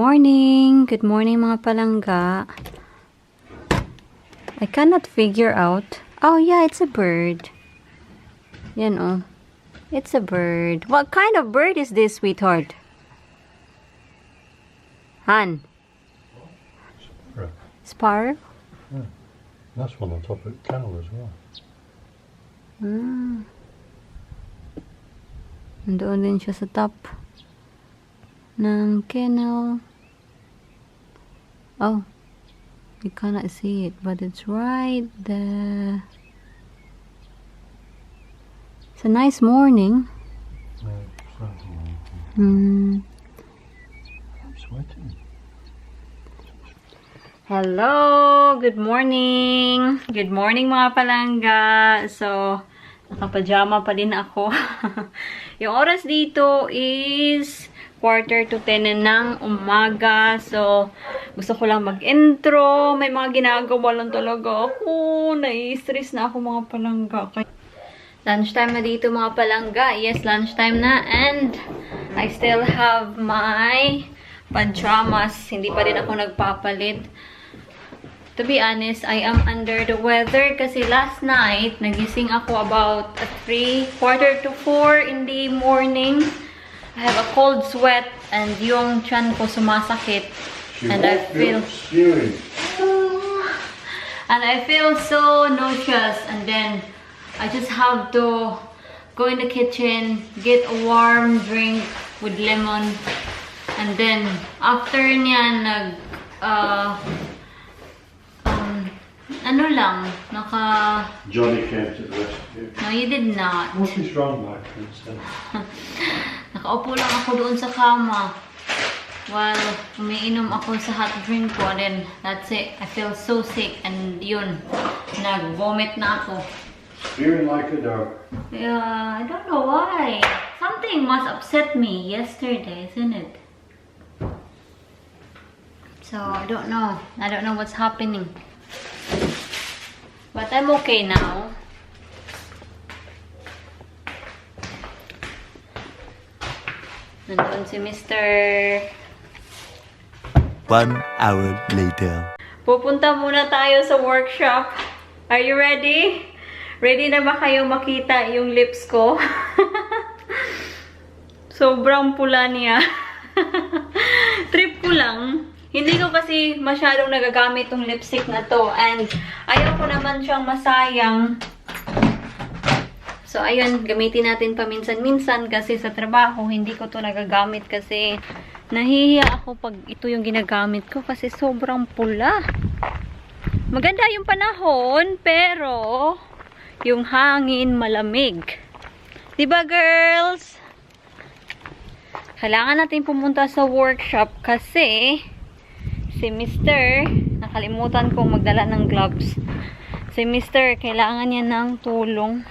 morning! Good morning mga palangga. I cannot figure out. Oh yeah, it's a bird. Yan oh. It's a bird. What kind of bird is this, sweetheart? Han? Sparrow. Sparrow? Yeah. That's one on top of the kennel as well. Nandoon din siya sa top ng kennel. Oh, you cannot see it, but it's right there. It's a nice morning. Yeah, certainly. I'm sweating. Hello! Good morning! Good morning mga palangga! So, nakapajama pa din ako. Yung oras dito is 9:45 ng umaga. So, gusto ko lang mag-intro. May mga ginagawa lang talaga ako. Nai-stress na ako mga palangga. Lunchtime na dito mga palangga. Yes, lunchtime na. And I still have my pajamas. Hindi pa rin ako nagpapalit. To be honest, I am under the weather kasi last night, nagising ako about 3:45 in the morning. I have a cold sweat and yung tiyan ko sumasakit. And I feel so nauseous, and then I just have to go in the kitchen, get a warm drink with lemon, and then after niyan ano lang, Johnny came to the rescue. No, you did not. What is wrong, my princess? Nakaupo lang ako doon sa kama while umiinom ako sa hot drink ko, and then that's it. I feel so sick, and yun, nag-vomit na ako. Feeling like a dog. Yeah, I don't know why. Something must upset me yesterday, isn't it? So, I don't know. I don't know what's happening. But I'm okay now. Nandun si Mr. 1 hour later. Pupunta muna tayo sa workshop. Are you ready? Ready na ba kayong makita yung lips ko? Sobrang pula niya. Trip ko lang. Hindi ko kasi masyadong nagagamit tong lipstick na to. And ayaw ko naman siyang masayang. So, ayun, gamitin natin paminsan-minsan kasi sa trabaho, hindi ko to nagagamit kasi nahihiya ako pag ito yung ginagamit ko kasi sobrang pula. Maganda yung panahon, pero yung hangin malamig. Diba, girls? Kailangan natin pumunta sa workshop kasi si Mr. nakalimutan kong magdala ng gloves. Si Mr. kailangan niya ng tulong.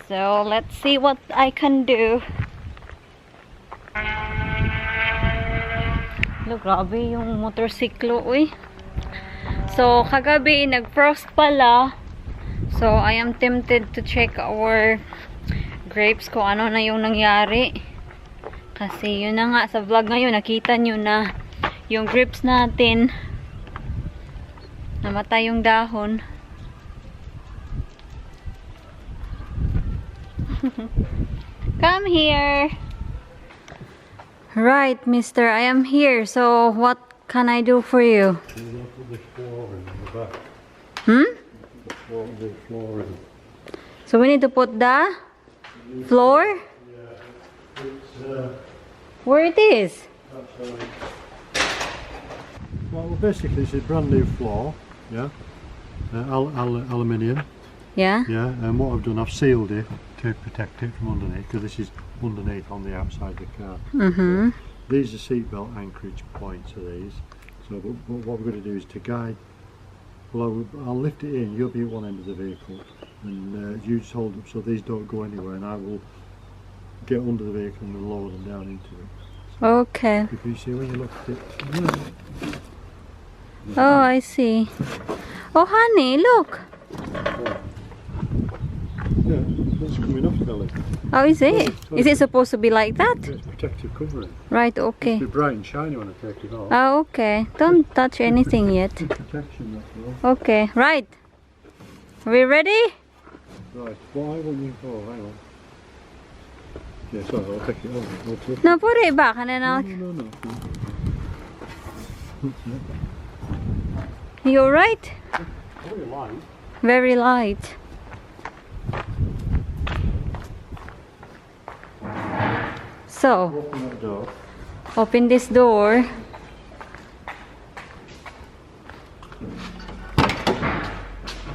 So, let's see what I can do. Look, grabe yung motorsiklo, uy. So, kagabi, nag-frost pala. So, I am tempted to check our grapes kung ano na yung nangyari. Kasi yun na nga, sa vlog ngayon, nakita nyo na yung grapes natin namatay yung dahon. Come here. Right, mister, I am here. So, what can I do for you? You want to put the floor in the back. The floor in. So, we need to put the floor? Yeah. It's, Where it is? well, basically it's a brand new floor, yeah, aluminium, Yeah? yeah, and what I've done, I've sealed it to protect it from underneath, because this is underneath on the outside of the car. Mm-hmm. These are seatbelt anchorage points are these, so but what we're going to do is to guide, well I'll lift it in, you'll be at one end of the vehicle, and you just hold up so these don't go anywhere, and I will get under the vehicle and lower them down into it. So Okay. if you see when you look at it, Oh, I see. Oh, honey, look. yeah, It's coming off, Ellie. Oh, is it? Is it supposed to be like that? It's protective covering. Right, okay. It'll be bright and shiny when I take it off. Oh, okay. Don't touch anything yet. Protection, that's all. Okay, right. Are we ready? Right, what I want you for, hang on. Yeah, sorry, I'll take it over. No, put it back and then I'll... No. You alright? Very light. Very light. So, Open that door. open this door.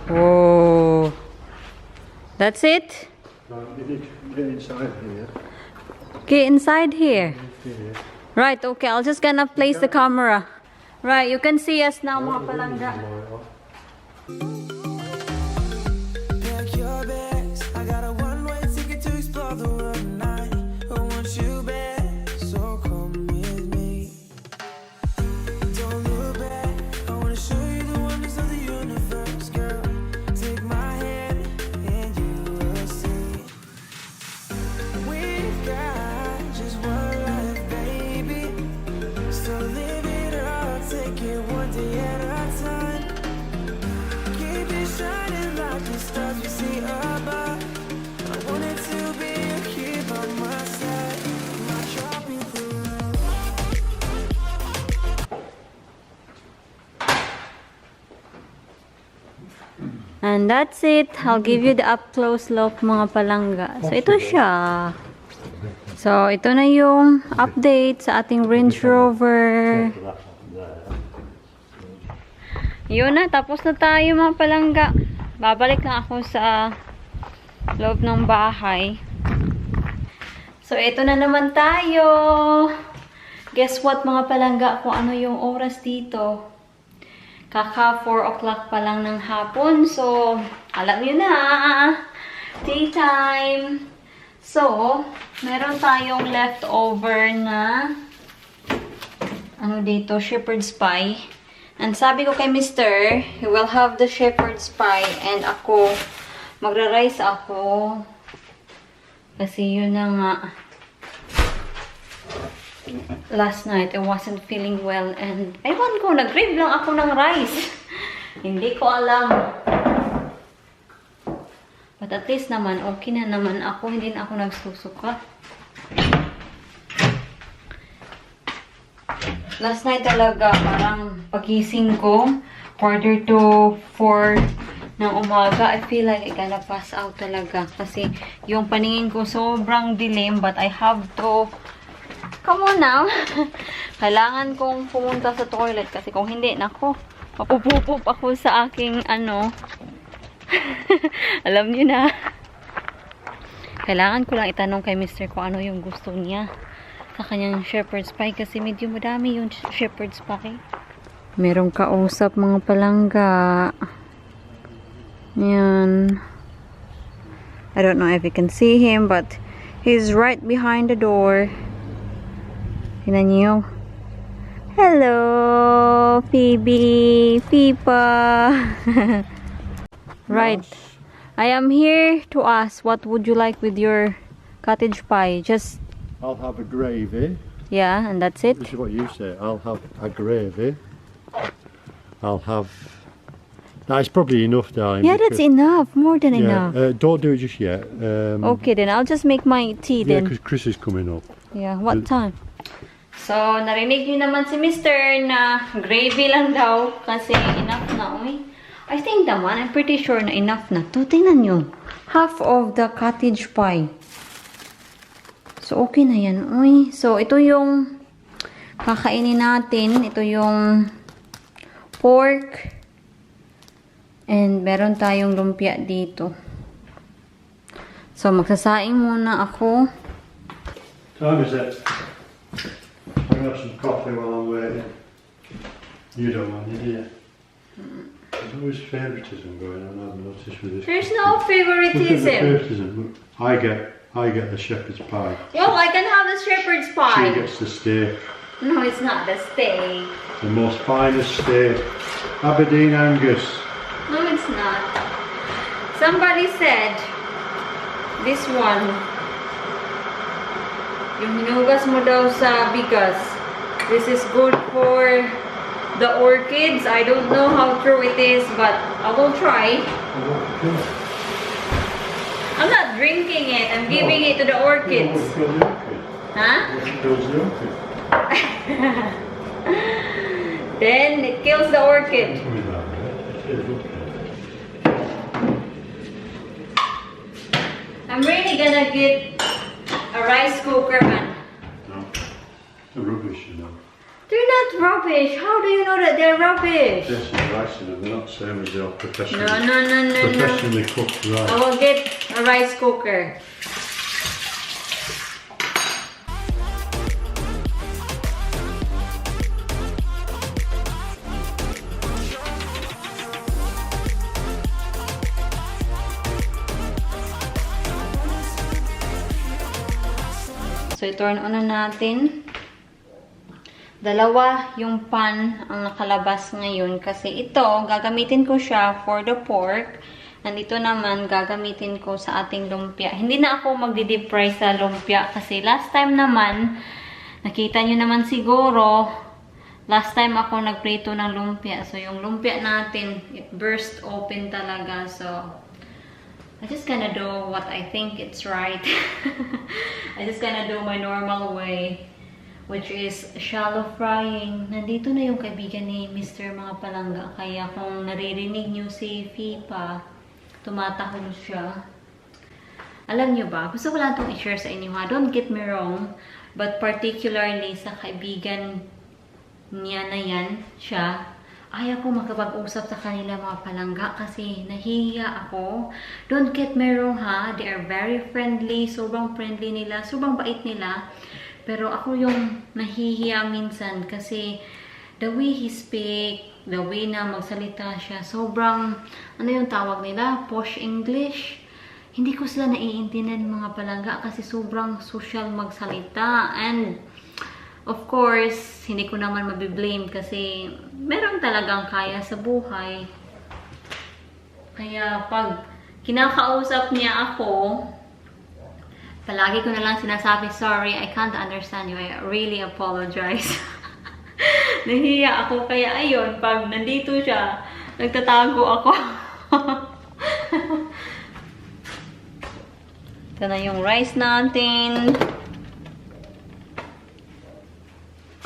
Whoa. That's it? Right, you need to get inside here. Okay, inside here. Here. Right, okay. I'll just gonna place the camera. Right, you can see us now, mga palangga. Pack your bags. I got a one-way ticket to explore the world tonight. I want you back, so come with me. Don't look back. I wanna show you the wonders of the universe, girl. Take my hand and you will see. We've got just one life, baby. So live it up, take it one day at a time. Keep it shining like the stars we see above. I want it to be here by my side. My tropical love. And that's it. I'll give you the up-close look, mga palangga. So, ito siya. So, ito na yung update sa ating Range Rover. Yun na, tapos na tayo, mga palangga. Babalik na ako sa loob ng bahay. So, ito na naman tayo. Guess what, mga palangga, kung ano yung oras dito. Kaka 4 o'clock pa lang ng hapon. So, alam nyo na. Daytime. So, meron tayong leftover na ano dito, shepherd's pie. And sabi ko kay Mr., he will have the shepherd's pie and ako, magra-rice ako. Kasi yun na nga. Last night, I wasn't feeling well and ewan ko, nag-crave lang ako ng rice. Hindi ko alam. But at least naman, okay na naman ako. Hindi na ako nagsusuka. Last night talaga, parang pagising ko, 3:45 ng umaga, I feel like I gonna pass out talaga. Kasi yung paningin ko sobrang dilim, but I have to come on now. Kailangan kong pumunta sa toilet kasi kung hindi, nako, mapupupup ako sa aking ano. Alam niyo na. Kailangan ko lang itanong kay Mr. kung ano yung gusto niya sa kanyang shepherd's pie kasi medyo madami yung shepherd's pie. Merong kausap, mga palangga. Yan. I don't know if you can see him, but he's right behind the door. Tingnan niyo. Hello, Phoebe, Pipa. Right. I am here to ask, what would you like with your cottage pie? Just... I'll have a gravy. Yeah, and that's it? This is what you say. I'll have a gravy. I'll have... That's probably enough, darling. Yeah, that's enough. More than enough. Don't do it just yet. Okay, then I'll just make my tea Yeah, then. because Chris is coming up. Yeah, what time? So, narinig niyo naman si Mr. na gravy lang daw kasi enough na, uy. I think naman, I'm pretty sure na enough na to. Tingnan nyo. Half of the cottage pie. So, okay na yan, uy. So, ito yung kakainin natin. Ito yung pork. And meron tayong lumpia dito. So, magsasaing muna ako. Time is it? I'm going to have some coffee while I'm waiting. You don't want it, do you? There's always favouritism going on, I've noticed with this. There's no Look at the favoritism. favouritism. Look, I get the shepherd's pie. Well, I can have the shepherd's She pie. gets the steak. No, it's not the steak. The most finest steak. Aberdeen Angus. No, it's not. Somebody said, this one. Yung hinugas mo daw sa bigas. This is good for the orchids. I don't know how true it is, but I will try. I'm not drinking it. I'm giving it to the orchids. Huh? Then it kills the orchid. I'm really gonna get a rice cooker, man. No, they're rubbish, you know. They're not rubbish. How do you know that they're rubbish? Yes, there's rice in them. They're not same as your professionally, No. professionally cooked rice. I will get a rice cooker. So, i-turn on na natin. Dalawa yung pan ang nakalabas ngayon kasi ito, gagamitin ko siya for the pork. Nandito naman, gagamitin ko sa ating lumpia. Hindi na ako magdi-deep fry sa lumpia kasi last time naman, nakita nyo naman siguro, last time ako nagprito ng lumpia. So, yung lumpia natin, it burst open talaga. So, I just gonna do what I think it's right. I just gonna do my normal way, which is shallow frying. Nandito na yung kaibigan ni Mr. Mga Palangga. Kaya kung naririnig nyo si Fipa, tumatahol siya. Alam nyo ba, gusto ko lang itong i-share sa inyo ha. Don't get me wrong, but particularly sa kaibigan niya na yan, siya, ayaw ko makapag-usap sa kanila mga palangga kasi nahihiya ako. Don't get me wrong ha, they are very friendly, sobrang friendly nila, sobrang bait nila. Pero ako yung nahihiya minsan kasi the way he speak, the way na magsalita siya, sobrang, ano yung tawag nila? Posh English. Hindi ko sila naiintindihan mga palangga kasi sobrang social magsalita. And of course, hindi ko naman mabiblame kasi meron talagang kaya sa buhay. Kaya pag kinakausap niya ako, palagi ko na lang sinasabi, sorry, I can't understand you. I really apologize. Nahiya ako. Kaya ayun, pag nandito siya, nagtatago ako. Ito na yung rice natin.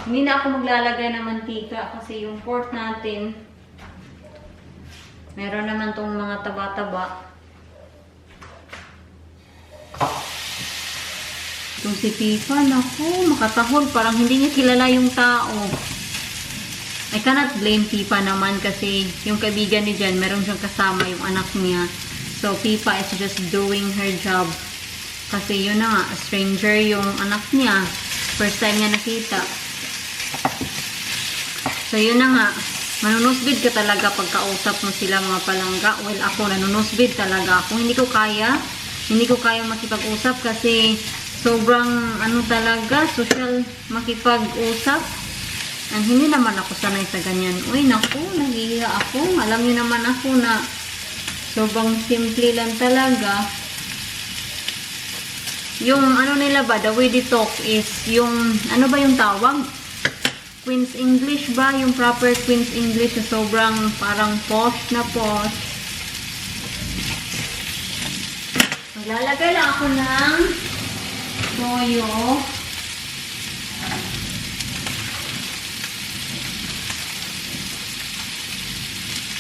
Hindi na ako maglalagay ng mantika kasi yung pork natin, meron naman tong mga taba-taba. Itong si Pipa, naku, makatahol. Parang hindi niya kilala yung tao. I cannot blame Pipa naman kasi yung kaibigan ni Jen, meron siyang kasama yung anak niya. So, Pipa is just doing her job. Kasi yun na nga, stranger yung anak niya. First time niya nakita. So, yun na nga. Manunusbid ka talaga pagkausap mo sila mga palangga. Well, ako, nanunusbid talaga ako. Hindi ko kaya makipag-usap kasi sobrang, ano talaga, social makipag-usap. And hindi naman ako sanay sa ganyan. Uy, naku, nahihiya ako. Alam niyo naman ako na sobrang simple lang talaga. Yung, ano nila ba, the way they talk is yung, ano ba yung tawag? Queen's English ba? Yung proper Queen's English na sobrang parang posh na posh. Maglalagay lang ako ng toyo.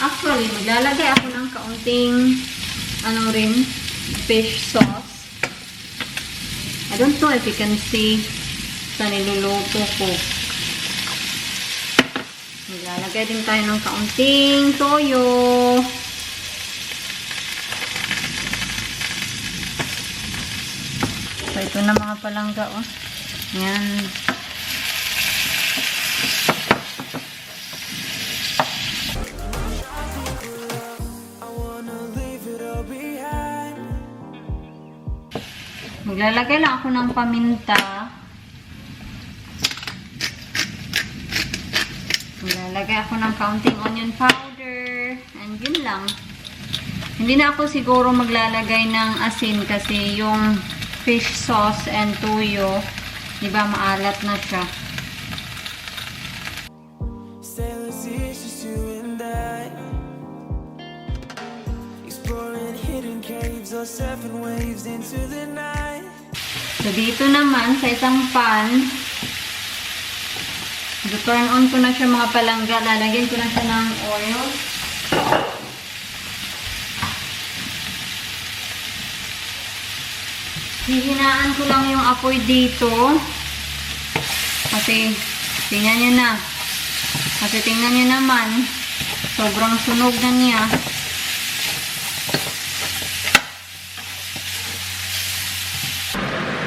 Actually, maglalagay ako ng kaunting ano rin, fish sauce. I don't know if you can see sa niluluto ko. Maglalagay din tayo ng kaunting toyo. So, ito na mga palangga, oh. Yan. Maglalagay lang ako ng paminta. Maglalagay ako ng counting onion powder. And yun lang. Hindi na ako siguro maglalagay ng asin kasi yung fish sauce and toyo, di ba, maalat na siya. Sailors, it's just you and I, exploring hidden caves or surfing waves into the night. So, dito naman, sa isang pan, turn on ko na siya mga palangga. Lalagyan ko na siya ng oil. Hihinaan ko lang yung apoy dito. Kasi, tingnan nyo na. Kasi tingnan nyo naman, sobrang sunog na niya.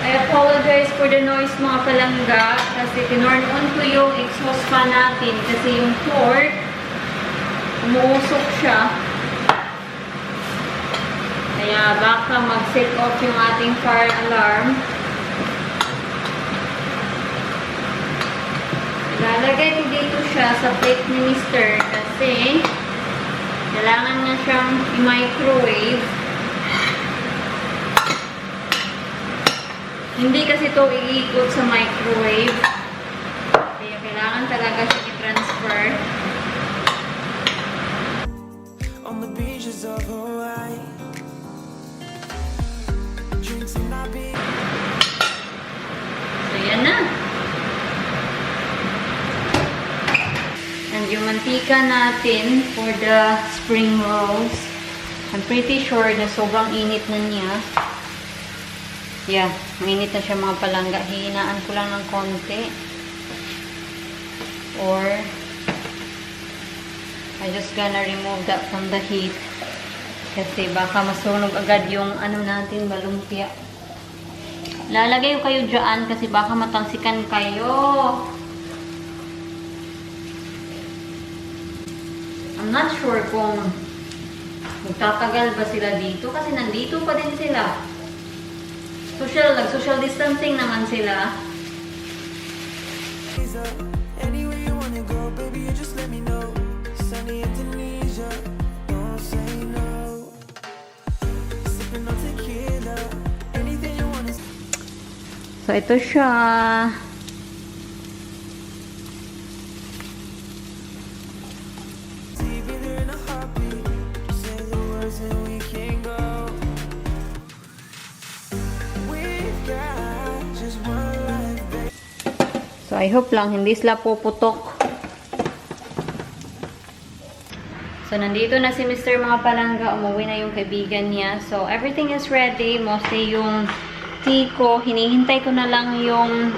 I apologize for the noise mga palangga kasi tinorn on ko yung exhaust fan natin kasi yung pork umuusok siya. Kaya baka mag-set off yung ating fire alarm. Ilalagay ko dito siya sa plate ni Mr. kasi kailangan na siyang i-microwave. Hindi kasi ito iikot sa microwave. Kaya kailangan talaga siya i-transfer. On the beaches of Hawaii, drinks in my beer. So, yan na. And yung mantika natin for the spring rolls, I'm pretty sure na sobrang init na niya. Yeah, mainit na siya mga palangga. Hihinaan ko lang ng konti. Or, I just gonna remove that from the heat. Kasi baka masunog agad yung ano natin, balumpia. Lalagay ko kayo dyan kasi baka matalsikan kayo. I'm not sure kung magtatagal ba sila dito kasi nandito pa din sila. Nag-social distancing naman sila. Anywhere you wanna go, baby, you just let me know. Sunny Indonesia, don't say no. Sipping on tequila, anything you wanna. So, ito siya. See, be there in a heartbeat. Say the words and we can go. We've got just one life, baby. So, I hope lang hindi sila puputok. So, nandito na si Mr. mga palangga. Umuwi na yung kaibigan niya. So, everything is ready. Mostly yung tea ko. Hinihintay ko na lang yung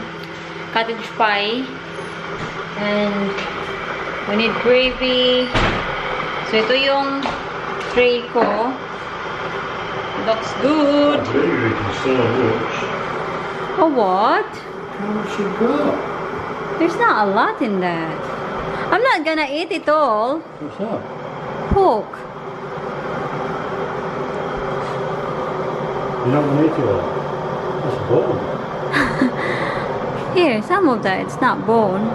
cottage pie. And we need gravy. So, ito yung tray ko. Looks good. I believe you can so much. Oh, what? How much you got? There's not a lot in that. I'm not gonna eat it all. What's that? Pork. You're not going to eat it all? That's bone. Here, some of that. It's not bone.